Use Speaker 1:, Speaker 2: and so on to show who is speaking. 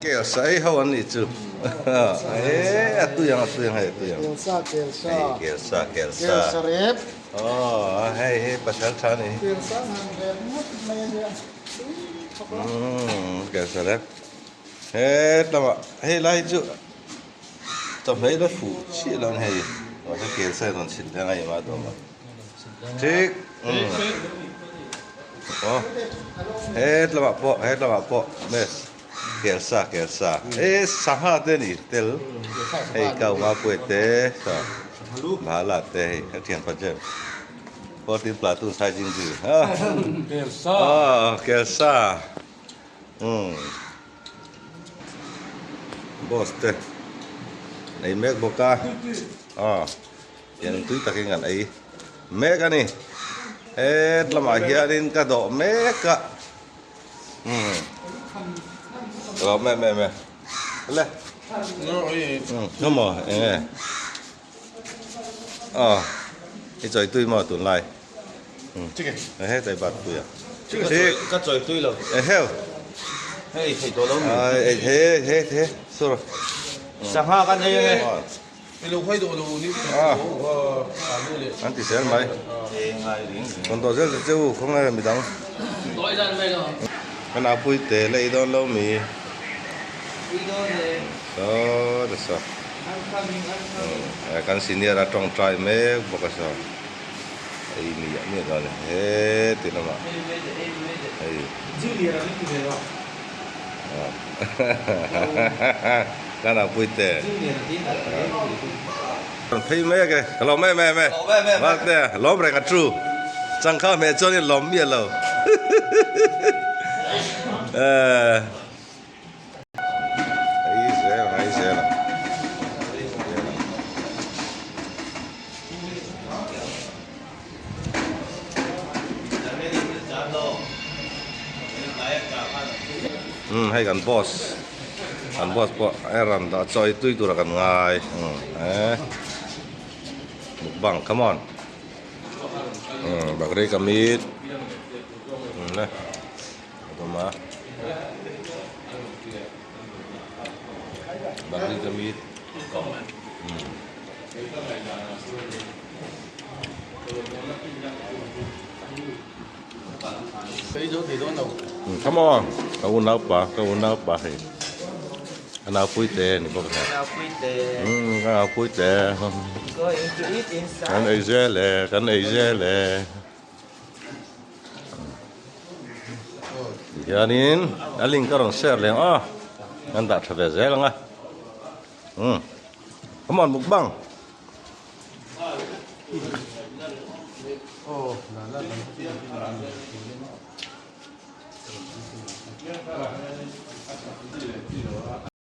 Speaker 1: Kelsa ei ho an nih chu e a tui ang a tui ang hei a tui ang.
Speaker 2: Kelsa kelsa.
Speaker 1: Hei kelsa kelsa.
Speaker 2: Kelsa rep.
Speaker 1: Aw hei hei pasal tha ni.
Speaker 2: Kelsa an han rep ngawt mai a nia.
Speaker 1: Umm kelsa rep. Hetlama hei lai chu chawhmeh la fuh chiah lo a ni hei. Mahse kelsa in rawn chhit leng a ima dawm a. Thik umm aw hetlama pawh hetlama pawh mess. Kelsa kelsa e sangha te ni tel hei kau nga pawh te sa bhala te hei ka thian pa jem 14 platoon sai jing ji ha
Speaker 3: kelsa
Speaker 1: kelsa um boss te nei mek bawk a aw tiang tui takin kan ei mek ani het lamah hianin ka dawh mek a. Lo me me me. Le. Nó mo enge. Ờ. I choi tui mo tun lai. He choi bat tui a.
Speaker 3: Ka choi tui lo.
Speaker 1: E heo.
Speaker 3: Hei thei to lo mi.
Speaker 1: Ai he he he sur.
Speaker 3: Sangha kan ei ange.
Speaker 1: An ti zel mai. Rawn tawh zel ta che u khawnge midang. Kan a pui te la ei dawn lo mi. Saw ta saw. Kan senior a tawngtai mek bawk a saw. Ei miah miah dawn a ni heti lamah hei. Kan a pui te. Kan phei mek e, ka lawm em em e. Valte, lawm reng a tru. Changkha hmeh chuan in lawm miah lo. Ei zel ang, ei zel ang. Umm hei kan boss kan boss pawh a rawn dah chaw ei tui tura kan ngai umm eh mukbang come on umm bakri ka mit umm le a dawm a bakri ka mit umm. Come on, ka u naupa, ka u naupa hei. Ka naupui te ni bawk hei. Umm ka naupui te. Kan ei zel e, kan ei zel e. Tihianin a link ka rawn share leh ang aw. Kan dah tha ve zel ang a. Umm. Come on mukbang.